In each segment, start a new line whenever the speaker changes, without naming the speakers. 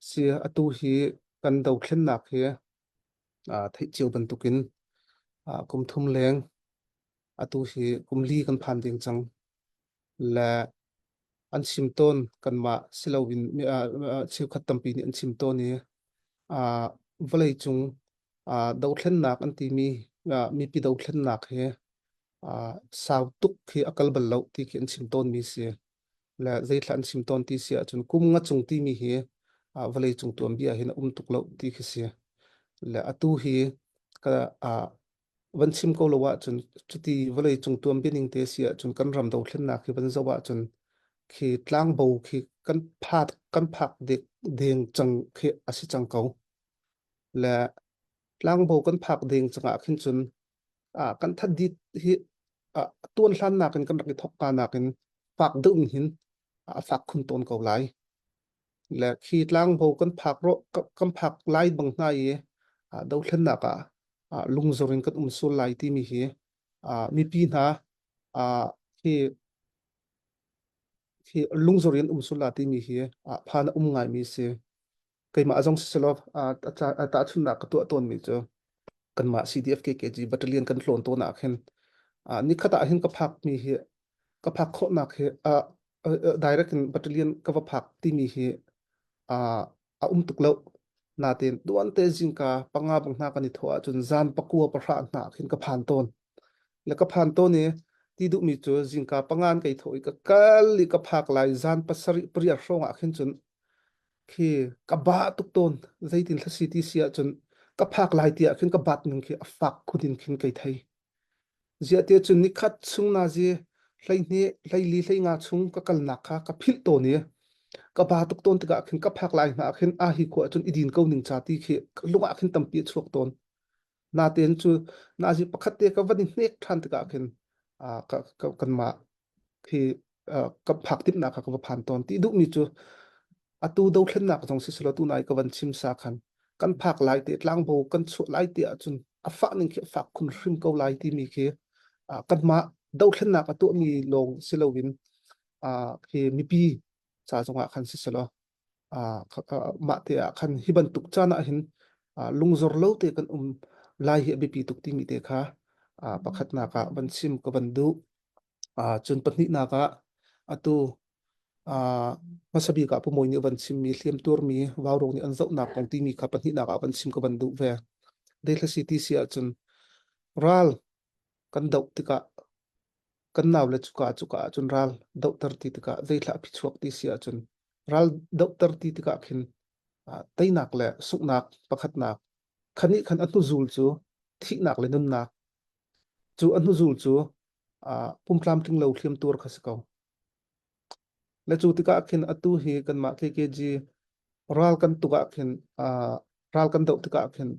Si atu hi kan dothlennak hi theih cio bantukin kum thum leng atu hi kum li kan phan ding cang. Le an chim tawn kanmah si loin cheukhat tampi nih an chim tawn i vawleicung dothlennak an timi mipi dothlennak hi sau tuk khi a kal bal lo ti khi an chim tawnmi si. Le zeithla an chim tawn ti si ahcun kum nga cung timi hi vawleicung tuanbia hin a um tuk lo ti khi si. Le atu hi ka van chim ko lo ahcun cuti vawleicung tuanbia ning te si ahcun kan ram dothlennak hi van zoh ahcun khi tlangbo khi kan phak kan phak dek deng cang khi a si cang ko. Le tlangbo kan phak deng cangah khin cun kan thadit hi tuan hlan nakin kan rak i thok ka nakin fak deuh in hin a fak khun tawn ko lai. Le khi tlangbo kan phak ro kan phak lai bang hna i dothlennak ah lungzor in kan um sual lai timi hi mipi hna hi hi lungzor in um sual la timi hi phan a um ngaimi si. Keimah zong siselaw tahchunhnak ka tuah tawnmi cu kanmah CDF KKG battalion kan tlawn tawn ah khin nikhat ah hin ka phakmi hi ka phak khawhnak hi direct in battalion ka va phak timi hi a um tuk lo. Natin tuan te zingka panga bang hna kan i thawh ahcun zan pakua pahra hna khin ka phan tawn. Le ka phan tawn i ti duhmi cu zingka panga an kai thawh i ka kal i ka phak lai zan pasarih pariat hrawng ah khin cun khi ka ba tuk tawn. Zeitin thlasi ti si ahcun ka phak lai ti ah khin ka bat ning khi a fak khun in khin kai thei. Ziah tiah cun nikhat chung nazi 12 14 hleinga chung ka kalnak kha ka philh tawn i ka ba tuk tawn tikah khin ka phak lai hna ah khin a hi khua ah cun i din ko ning ca ti khi lung ah khin tampi a chuak tawn. Natein cu nazi pakhat te ka van i hnek ṭhan tikah khin ka, ka, kanmah khi ka phak timhnak kha ka va phan tawn. Ti duhmi cu atu dothlennak zong si selaw tunai ka van chim sa khan kan phak lai te tlangbo kan chuah lai te ahcun a fah ning khi a fak khun hrim ko lai timi khi kanmah dothlennak a tuahmi lawng si loin khi mipi ca zongah khan si selaw mah te ah khan hi bantuk caan ah hin lungzor lo te kan um lai hi a biapi tuk timi te kha pakhatnak ah van chim ka van duh. Cun pahnihnak ah atu hmasa bik ah Pu Mawi nih a van chimmi hliamtuarmi vaurawng nih an zohnak kong timi kha pahnihnak ah van chim ka van duh ve. Dehlasi ti si ahcun ral kan doh tikah kan naule cuka cuka ahcun ral dohter ti tikah zeithla a phichuak ti si ahcun ral dohter ti tikah khin teinak le sunghnak pakhatnak khanih khan a hnuzul cu thihnak le nunnak cu a hnuzul cu pumtlamtling lo hliamtuar kha si ko. Le cu tikah khin atu hi kanmah KKG ral kan tuk ah khin ral kan doh tikah khin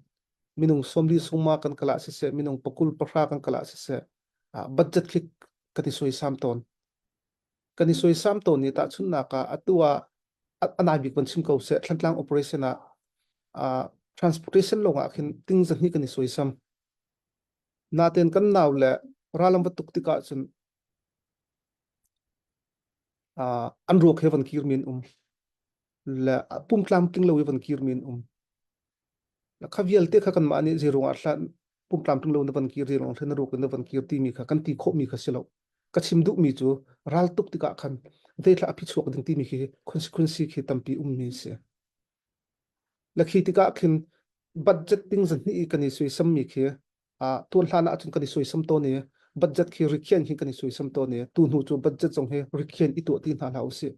minung sawmli sungma kan kal ah siseh minung pakul pahra kan kal ah siseh budget khi kan i suaisam tawn. Kan i suaisam tawn i tahchunhnak ah atu ah a nai bik van chim ko seh Thlantlang operation ah transportation lawng ah khin ting zahnih kan i suaisam. Natein kan nau le ral an va tuk tikah cun an ruak he van kir mi an um le pum tlamtling lo i van kir mi an um. Kha vialte kha kanmah nih zei ruangah hlah pum tlamtling lo na van kir zei ruangah na ruak in na van kir timi kha kan ti khawhmi kha si lo. Ka chim duhmi cu ral tuk tikah khan zeithla a phichuak ding timi khi consequence khi tampi ummi si. Le khi tikah khin budget ding zahnih i kan i suaisammi khi tuan hlan ahcun kan i suaisam tawn i budget khi rikhian hi kan i suaisam tawn i tu hnu cu budget zong hi rikhian i tuah ti hna hlah usih.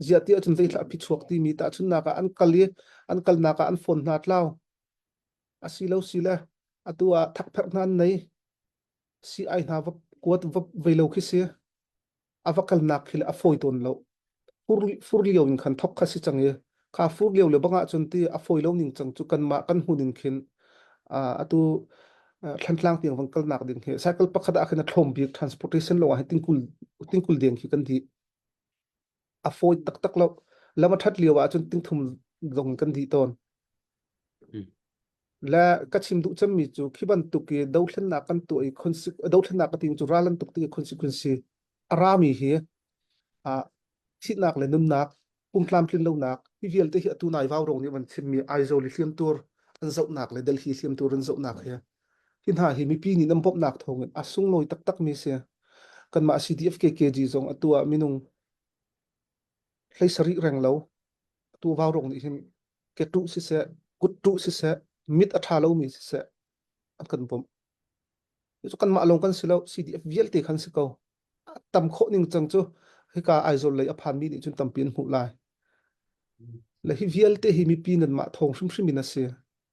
Ziah ti ahcun zeithla a phichuak timi tahchunhnak ah an kal i an kalnak ah an phone hna tlau. Asi lo si le atu ah thakpherh hna an nei. Si ai hna va kuat va vei lo khi si. A va kalnak khi le a fawi tawn lo. Fur, fur lio in khan thok kha si cang i kha fur lio le bang ahcun ti a fawi lo ning cang cu kanmah kan hmun in khin atu Thlantlang tiang van kalnak ding hi cycle pakhat ah khin a thlawm bik transportation lawng ah hin tingkul tingkul deng khi kan dih. A fawi taktak lo. Lam a ṭhat lio ahcun tingthum zong kan dih tawn. Le ka chim duh cemmi cu khi bantuk i dothlennak kan tuah i dothlennak ka timi cu ral an tuk ti i consequence a rami hi thihnak le nunnak. Pum tlamtlin lonak hi vialte hi atu nai Vaurawng nih van chimmi Aizawl i hliamtur an zohnak le Delhi hliamtur an zohnak hi hi hna hi mipi nih nan bawmhnak thawngin a sunglawi taktakmi si. Kanmah CDF KKG zong atu ah minung 17 reng lo atu Vaurawng nih hin ketuh siseh, kuttuh siseh, mit a ṭha lomi siseh an kan bawmh. Cu kanmah lawng kan si lo, CDF vialte khan si ko. A tam khawh ning cang cu hika Aizawl lei a phanmi nih cun tampi an hmuh lai. Le hi vialte hi mipi nanmah thawng hrimhrim in a si.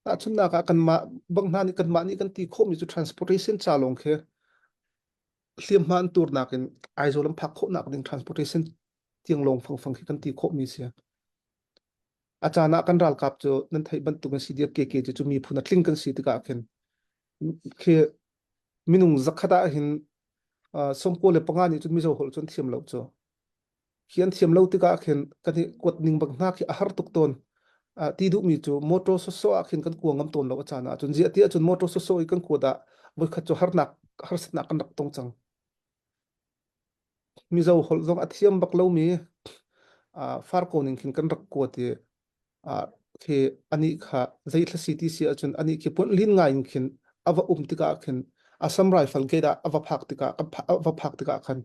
Tahchunhnak ah kanmah bang hna nih kanmah nih kan ti khawhmi cu transportation ca lawng khi hliamhma an turnak in Aizawl an phak khawhnak ding transportation tiang lawng fangfang khi kan ti khawhmi si. A caan ah kan ralkap cu nan theih bantukin CDF KK cu miphun a tling kan si tikah khin khi minung zakhat ah hin 95 nih cun Mizo holh cu an thiam lo cu. Khi an thiam lo tikah khin kan i kuat ning bak hna khi a har tuk tawn. Ti duhmi cu motor sawsawh ah khin kan kua ngam tawn lo a caan ah cun ziah ti ahcun motor sawsawh i kan kuat ah voikhat cu harnak harsatnak kan rak tong cang. Mizo holh zong a thiam bak lomi farko ning khin kan rak kuat i khi anih kha zei thla si ti si ahcun anih khi puan lin ngai in khin a va um tikah khin Assam Rifle gate ah a va phak tikah a va phak tikah khan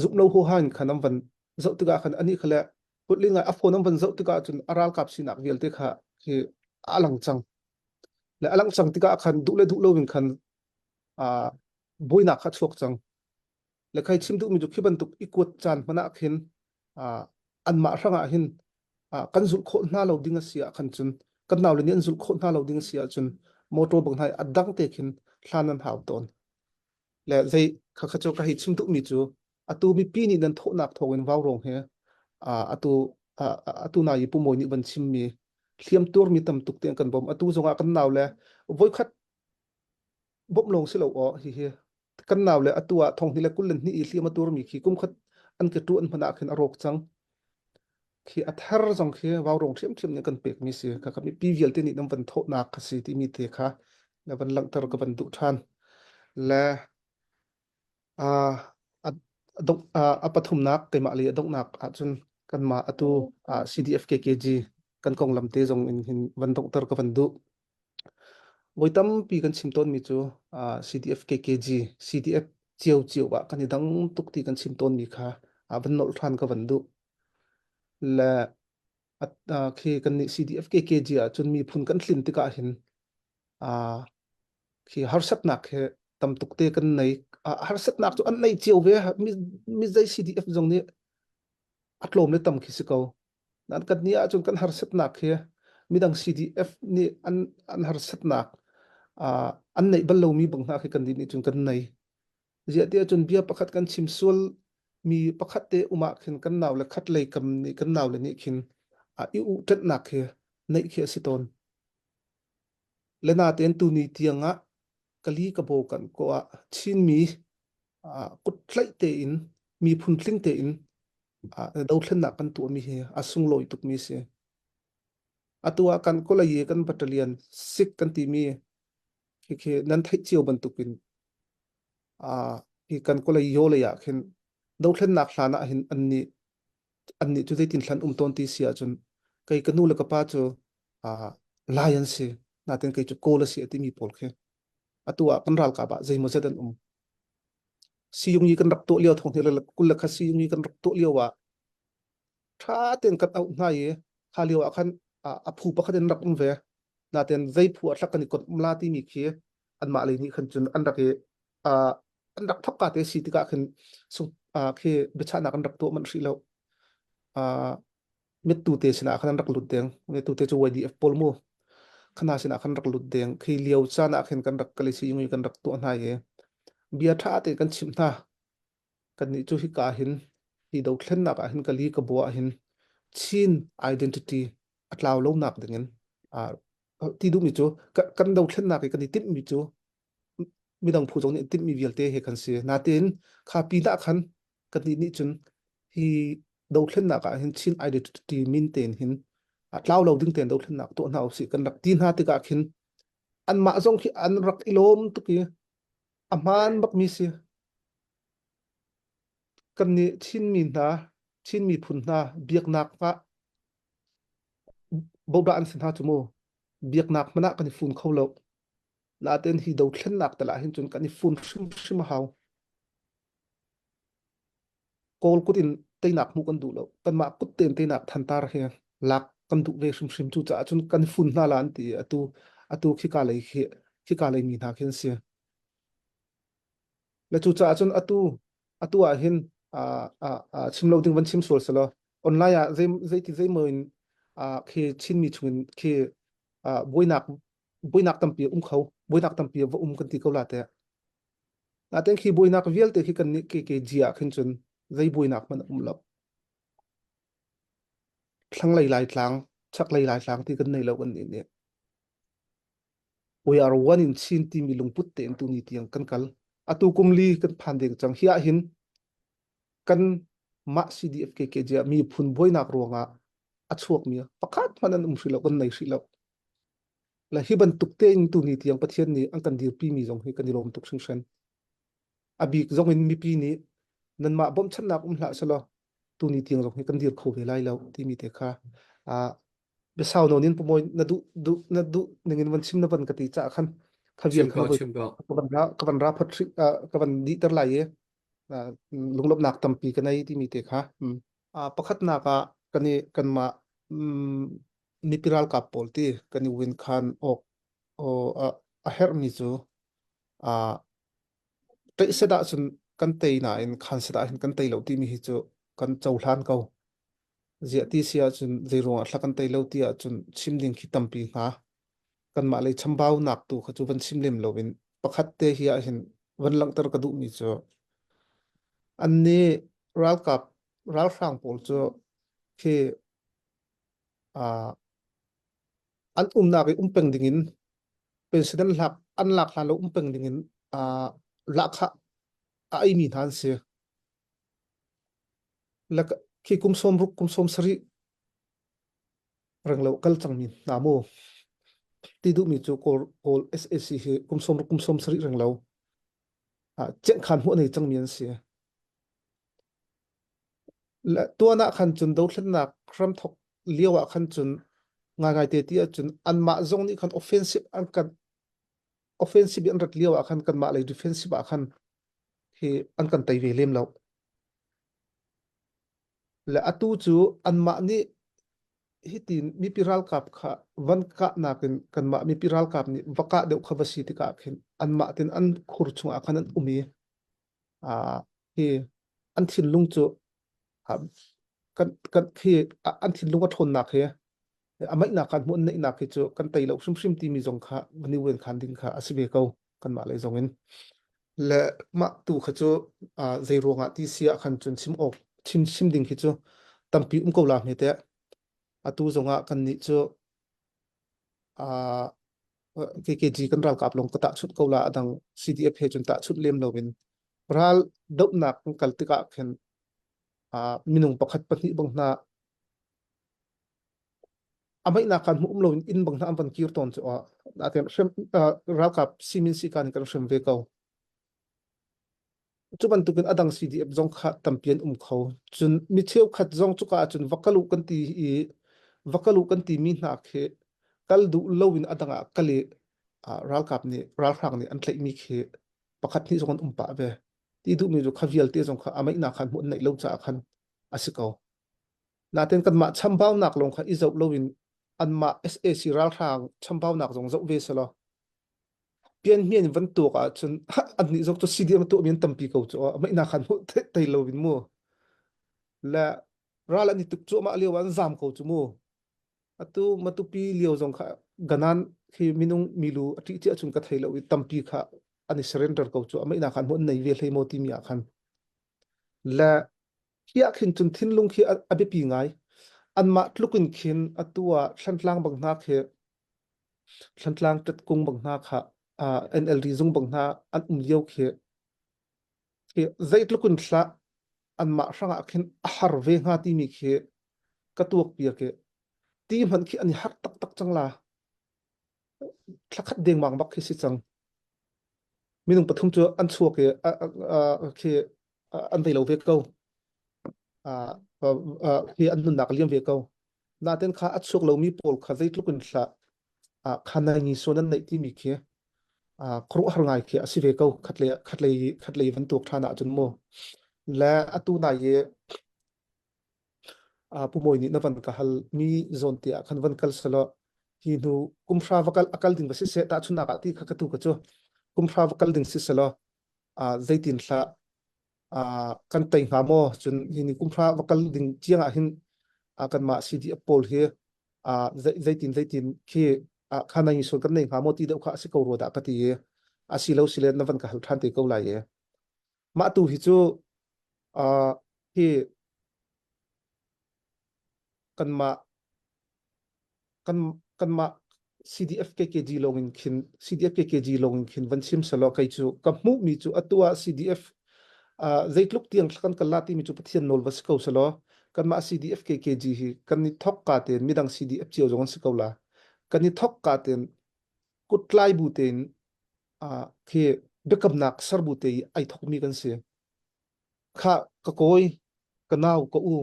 zumh lo huaha in khan an van zoh tikah khan anih kha le puan lin ngai a phone an van zoh tikah cun a ralkap sinak vialte kha khi a lang cang le a lang cang tikah khan duh le duh lo in khan buainak kha chuak cang le khai chim duhmi cu khi bantuk i kuat caan hmanh ah khin anmah hrangah hin kan zulh khawh hna lo ding a si ah khan cun kan naule nih an zulh khawh hna lo ding a si ahcun motor bang hna a dang te khin hlan an hau tawn le zei kha kha cu ka hei chim duhmi cu atu mipi nih nan thawhnak thawngin vaurawng he atu atu na i pumawi nih van chimmi hliam turmi tam tuk te an kan bawm atu zongah kan nau le voikhat bawmh lawng si lo aw hihi kan nau le atu ah thong hnih le 22 i hliam a turmi khi kum khat an ke tu an hman ah khin a rawk cang khi a thar zong khi vaurawng ṭhiamṭhiam nih kan pekmi si kha kha mipi vialte nih nan van thawhnak kha si timi te kha na van langhter ka van duh ṭhan le a pathumnak keimah lei a donghnak ahcun kanmah atu CDF KKG kan konglam te zong in hin van donghter ka van duh. Voi tampi kan chim tawnmi cu CDF KKG, CDF ciocio ah kan i dang tuk ti kan chim tawnmi kha van nolh ṭhan ka van duh. Le khi kannih CDF KKG ahcun miphun kan tlin tikah hin khi harsatnak he tam tuk te kan nei. Harsatnak cu an nei cio ve. Mi zei CDF zong nih a tlawm le tam khi si ko. Nan kan nih ahcun kan harsatnak hi midang CDF nih an an harsatnak an neih bal lomi bang hna khi kan nih cun kan nei. Ziah ti ahcun bia pakhat kan chim sual mi pakhat te um ah khin kan nau le khat lei kam nih kan nau le nih khin i uh ṭanhnak khi neih khi a si tawn. Le natein tuni tiang ah kali ka bo kan ko ah Chinmi kut tlaih tein miphun tling tein dothlennak kan tuahmi hi a sunglawi tukmi si. Atu ah kan kawlei kan battalion sik kan timi khi nan theih cio bantukin hi kan kawlei yo lei ah khin dothlennak hlan ah hin annih annih cu zeitin hlan um tawn ti si ahcun kei ka nu le ka pa cu Lai an si natin kei cu Kawl a si a timi pawl khi atu ah kan ralkap ah zeimawzet an um. Siyung i kan rak tuah lio thong hi kul le kha siyung i kan rak tuah lio ah ṭha tein kan auh hna i kha lio ah khan a phu pakhat in rak um ve. Natin zei phu ah thlak kan i konh um la timi khi anmah lei nih khan cun an rak i an rak thok ka te si tikah khin khi biachahnak an rak tuah manh hrih lo. Mittu te sinah khan an rak lut deng. Mittu te cu YDF pawl mu. Khana sinah khan rak lut deng. Khi lio caan ah khin kan rak kal i siyung i kan rak tuah hna i bia ṭha te kan chimh hna. Kannih cu hika hin hi dothlennak ah hin kali ka bua ah hin Chin identity a tlau lonak ding in ti duhmi cu kan dothlennak i kan i timhmi cu midang phu zong nih timhmi vialte he kan si. Natin kha pinah khan kannih nih cun hi dothlennak ah hin Chin identity min tein hin a tlau lo ding tein dothlennak tuah hna usih kan rak ti hna tikah khin anmah zong khi an rak i lawm tuk i a hmaan bakmi si. Kannih Chinmi hna. Chin miphun hna biaknak ah bodah an si hna cu mu. Biaknak hmanh ah kan i fun kho lo. Nain hi dothlennak tal ah hin cun kan i fun hrimhrim a hau. Kawl kut in teinak hmuh kan duh lo. Kanmah kut tein teinak thantar hi lak kan duh ve hrimhrim. Cucaah cun kan fun hna la an ti i atu atu khika lei khi khika lei mi hna khi an si. Le cucaah cun atu atu ah hin chim lo ding van chim sual selaw online ah zei zeiti zeimaw in khi Chinmi chungin khi buainak buainak tampi a um kho buainak tampi va um kan ti ko la teh. Natin khi buainak vialte khi kan nih KKG ah khin cun zei buainak hmanh a um lo. Thlanglei Laitlang, chaklei Laitlang ti kan nei lo kan nih nih. We are one in Chin timi lungput tein tuni tiang kan kal. Atu kum li kan phan deng cang. Hi ah hin kan mah CDF KKG ah miphun buainak ruangah a chuakmi pakhat hmanh an um hrih lo, kan nei hrih lo. Le hi bantuk tein tuni tiang Pathian nih an kan dirpi mi zong hi kan i lawm tuk hringhran. A bik zong in mipi nih nanmah bawmchannak um hlah selaw tuni tiang zong hi kan dir kho ve lai lo timi te kha biasau nawn in pamoy na duh duh na duh ning in van chim na van ka ti ca khan kha vial
Chim
kha
ko,
voi
chim ko.
ka van ra ka van ra phat ka van dih ter lai i lunglawmhnak tampi ka nei timi te kha pakhatnak ah kan i kanmah mipi ralkap pawl ti kan i win khan awk a herhmi cu tlaih set ahcun kan tei nain khan set ah hin kan tei lo timi hi cu kan cohlan ko. Ziah ti si ahcun zei ruangah thla kan tei lo ti ahcun chim ding khi tampi hnga. Kanmah lei chambaunak tu kha cu van chim lem loin pakhat te hi ahhin van langhter ka duhmi cu annih ralkap ralhrang pawl cu khi an umnak i um peng dingin president lak an lak hlan lo um peng dingin lahkhah a eimi hna an si. Khi kum 60 kum 70 renglo kal cangmi hna mu ti duhmi cu Kawl, Kawl SAC hi kum 60 kum 70 renglo khan hmuh nei cangmi an si. Tuan ah khan cun dothlennak hramthok lio ah khan cun ngaingai te ti ahcun anmah zong nih khan offensive an kan offensive an rat lio ah khan kanmah lei defensive ah khan hi an kan tei ve lem lo. Le atu cu anmah nih hitin mipi ralkap kha van kahnak in kanmah mipi ralkap nih va kah deuh kha va si tikah khin anmah tin an khur chungah khan an um i hi an thinlung cu kan kan khi an thinlung a ṭhawnnak hi a maihnak khan hmuh an neihnak hi cu kan tei lo hrimhrim timi zong kha van i wen khan ding kha a si ve ko kanmah lei zong in le mah tu kha cu zei ruangah ti si ah khan cun chim awk chim chim ding khi cu tampi um ko la hme te atu zongah kan nih cu KKG kan ralkap lawng ka tahchunh ko la adang CDF he cun tahchunh lem loin ral dohnak kan kal tikah khin minung pakhat pahnih bang hna amaihnak kan hmu um loin inn bang hna an van kir tawn cu natin hrem ralkap simin si kan kan hrem ve ko Cu bantukin a dang CDF zong kha tampi an um kho. Cun mi cheukhat zong cuka ahcun va kal u kan ti i va kal u kan timi hna khi kal duh loin a dang ah kal i ralkap nih ralhrang nih an tlaihmi khi pakhat hnih zong an um pah ve. Ti duhmi cu kha vialte zong kha a meihnak khan hmuh an neih lo caah khan a si ko. Natin kanmah chambaunak lawng kha i zoh loin anmah SAC ralhrang chambaunak zong zoh ve selaw pianhmian in van tuak ahcun annih zong cu CDM a tuahmi an tampi ko cu meihna khan hmuh thei lo in mu le ral an i tuk cuahmah lio ah an zam ko cu mu atu matupi lio zong kha ganan khi minung milu a ṭih cia chung ka thei lo i tampi kha an i surrender ko cu meihna khan hmuh an nei ve hlei maw timi ah khan le hi ah khin cun thinlung khi a biapi ngai anmah tluk in khin atu ah Thlantlang bang hna khi Thlantlang ṭatkung bang hna kha NLD zung bang hna an um lio khi khi zeitluk in hlah anmah hrangah khin a har ve hnga timi khi ka tuak piak i ti hmanh khi an i har taktak cang la thlakhat dengmang bak khi si cang minung pathum cu an chuak i khi an vei lo ve ko. Hi an nunnak liam ve ko. Natin kha a chuak lomi pawl kha zeitluk in hlah kha nai ni so nan neih timi khi khuaruahhar ngai khi a si ve ko khatlei khatlei khatlei van tuak ṭhan ahcun mu. Le atu nai i Pu Mawi nih na van ka hal mi zawn te ah khan van kal selaw hi hnu kumhra va kal a kal ding va si seh tahchunhnak ah ti kha ka tu ka cu kumhra va kal ding si selaw zeitin hlah kan tei hnga maw cun hi ni kumhra va kal ding chiang ah hin kanmah CDF pawl hi zeitin zeitin khi kha nai sual kan nei hnga maw ti deuh kha a si ko rua dah ka ti i a si lo si le na van ka hal ṭhan te ko lai i mah tu hi cu hi kanmah kan kanmah CDF KKG lawng in khin CDF KKG lawng in khin van chim selaw kei cu ka hmuhmi cu atu ah CDF uh, zeitluk tiang kan kal la timi cu Pathian nawl va si ko selaw kanmah CDF KKG hi kan i thok ka tein midang CDF cio zong an si ko la kan i thok ka tein kutlai bu tein uh, khi biakamnak ser bu te i ai thokmi kan si kha ka kawi ka nau ka u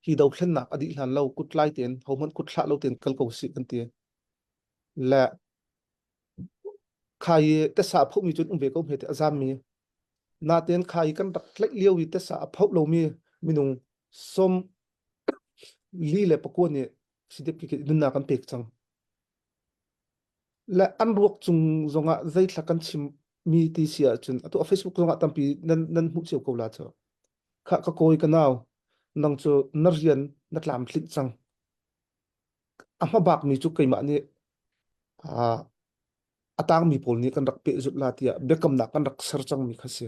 hi dothlennak a dih hlan lo kutlai tein hohmanh kut thlah lo tein kal ko sih kan ti le khai i tasa a phomi cun um ve ko hme te a zammi natein khai kan rak tlaih lio i tasa a pho lomi minung som li le pakua nih sidip ki nunnak kan pek cang Le an ruak cung zongah zeithla kan chim mi ti si ahcun atu a Facebook zongah tampi nan nan hmuh cio ko la cu. Khah ka kawi ka nau nang cu na rian na tlamtlinh cang. A hmabak mi cu keimah nih aa a tangmi pawl nih kan rak pehzulh la tiah biakamnak kan rak ser cangmi kha si.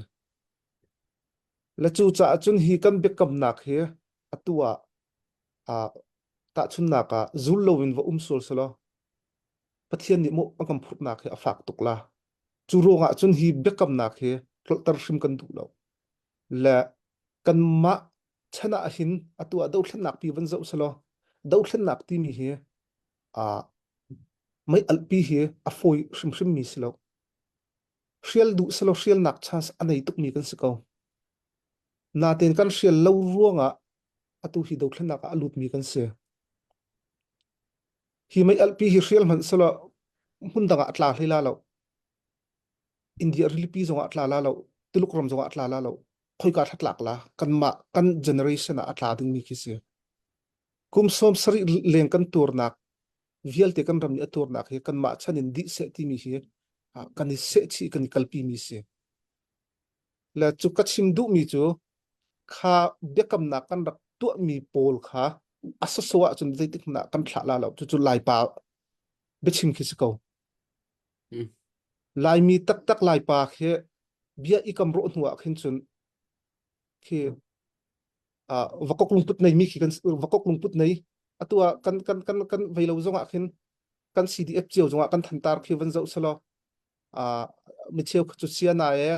Le cu caah cun hi kan biakamnak hi atu ah aa tahchunhnak ah zul loin va um sual selaw Pathian nih mawh a kan phurhnak hi a fak tuk la. Cu ruangah cun hi biakamnak hi tlolhter hrim kan duh lo. Le kanmah chan ah hin atu ah dothlennak pi van zoh selaw dothlennak timi hi aa mei alhpi hi a fawi hrimhrim mi si lo. Hrial duh selaw hrialnak chance a nei tukmi kan si ko. Natein kan hrial lo ruangah atu hi dothlennak ah a lutmi kan si. Hi mei alhpi hi hrial hmanh selaw hmun dang ah a tla hlei la lo. India rilipi zongah a tla la lo. Tuluk ram zongah a tla la lo. Khoika thla tlak la kanmah kan generation ah a tla dingmi khi si. Kum sawm sarih leng kan turnak vialte kan ram nih a turnak hi kanmah chan in dih seh timi hi kan i sehchih kan i kalpi mi si. Le cu ka chim duhmi cu kha biakamnak kan rak tuahmi pawl kha a sawsawh ahcun zeitik hmanh ah kan thlah la lo. Cucu Laipa biachim khi si ko. Laimi taktak Laipa khi bia i kam rawh hnu ah khin cun khi uh, vakok lungput nei mi khi kan vakok lungput nei atu ah kan kan kan kan vei lo zong ah khin kan CDF cio zong ah kan thantar khi van zoh selaw uh, mi cheukhat cu sia na e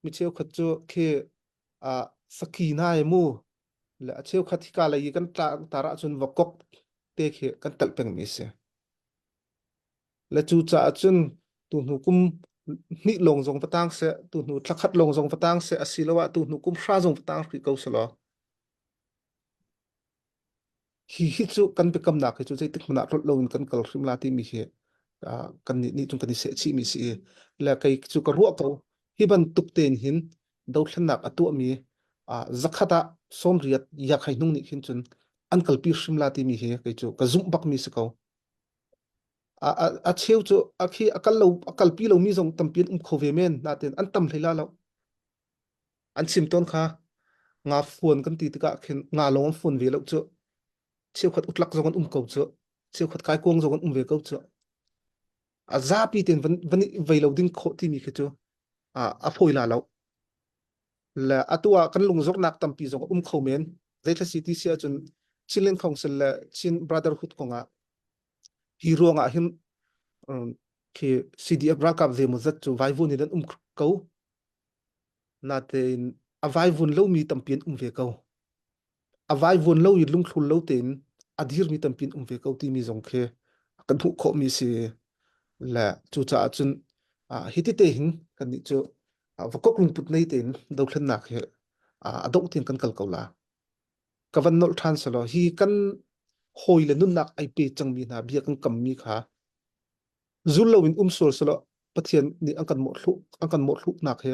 mi cheukhat cu khi uh, saki na e mu le a cheukhat hika lei i kan tla tar ahcun vakok te khi kan telh pengmi si le cu caah cun tu hnu kum hnih lawng zong va tang seh tu hnu thla khat lawng zong va tang seh asiloah tu hnu kum hra zong va tang rih ko selaw Hi hi cu kan biakamnak hi cu zeitik hmanh ah tlolh loin kan kal hrim la timi hi kan nih nih cun kan i sehchihmi si i le kei cu ka ruah ko hi bantuk tein hin dothlennak a tuahmi zakhat ah sawmriat yakhai hnung nih khin cun an kalpi hrim la timi hi kei cu ka zumh bakmi si ko. A, a, a cheu cu a khi a kal lo a kalpi lomi zong tampi an um kho ve men natin an tam hlei la lo. An chim tawn kha nga fuan kan ti tikah khin nga lawng an fuan ve lo cu. Cheukhat utlak zong an um ko cu. Cheukhat kaikuang zong an um ve ko cu. A zapi tein van van i vei lo ding khawh timi khi cu a a fawi la lo. Le atu ah kan lungzornak tampi zong a um kho men. Zeithla si ti si ahcun Chinland Council le Chin Brotherhood kongah hi ruangah hin um, khi CDF ralkap zeimawzat cu vaivun in an um ko. Natein a vaivun lomi tampi an um ve ko. A vaivun lo i lungthlul lo tein a dirmi tampi an um ve ko timi zong khi kan hmuh khawhmi si. Le cucaah cun hi ti te hin kannih cu vakok lungput nei tein dothlennak hi a dongh tiang kan kal ko la. Ka van nolh ṭhan selaw hi kan hawi le nunnak ai pe cangmi hna bia kan kammi kha zul loin um sual selaw Pathian nih an kan mawhthluh an kan mawhthluhnak hi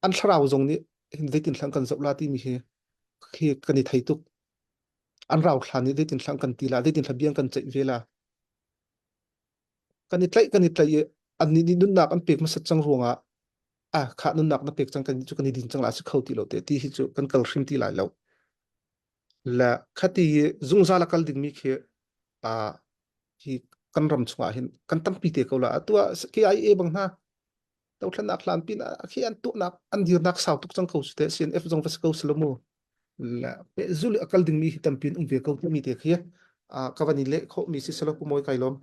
an thlarau zong nih hin zeitin hlang kan zoh la timi hi hi kan i thei tuk. An rau thla nih zeitin hlang kan ti la zeitin thla biang kan ceih ve la. Kan i tlaih kan i tlaih i annih nih nunnak an pek hmasat cang ruangah ah khah nunnak na pek cang kan cu kan i din cang la si kho ti lo te ti hi cu kan kal hrim ti lai lo. Le khati zungzal a kal dingmi khi a hi kan ram chungah hin kan tampi te ko la atu ah KIA bang hna dothlennak hlan pin ah khi an tuahnak an dirnak sau tuk cang ko su te CNF zong va si ko silo mu le pehzul a kal dingmi hi tampi in um ve ko timi te khi a ka van i leh khawhmi si selo pu mawi kai lawm.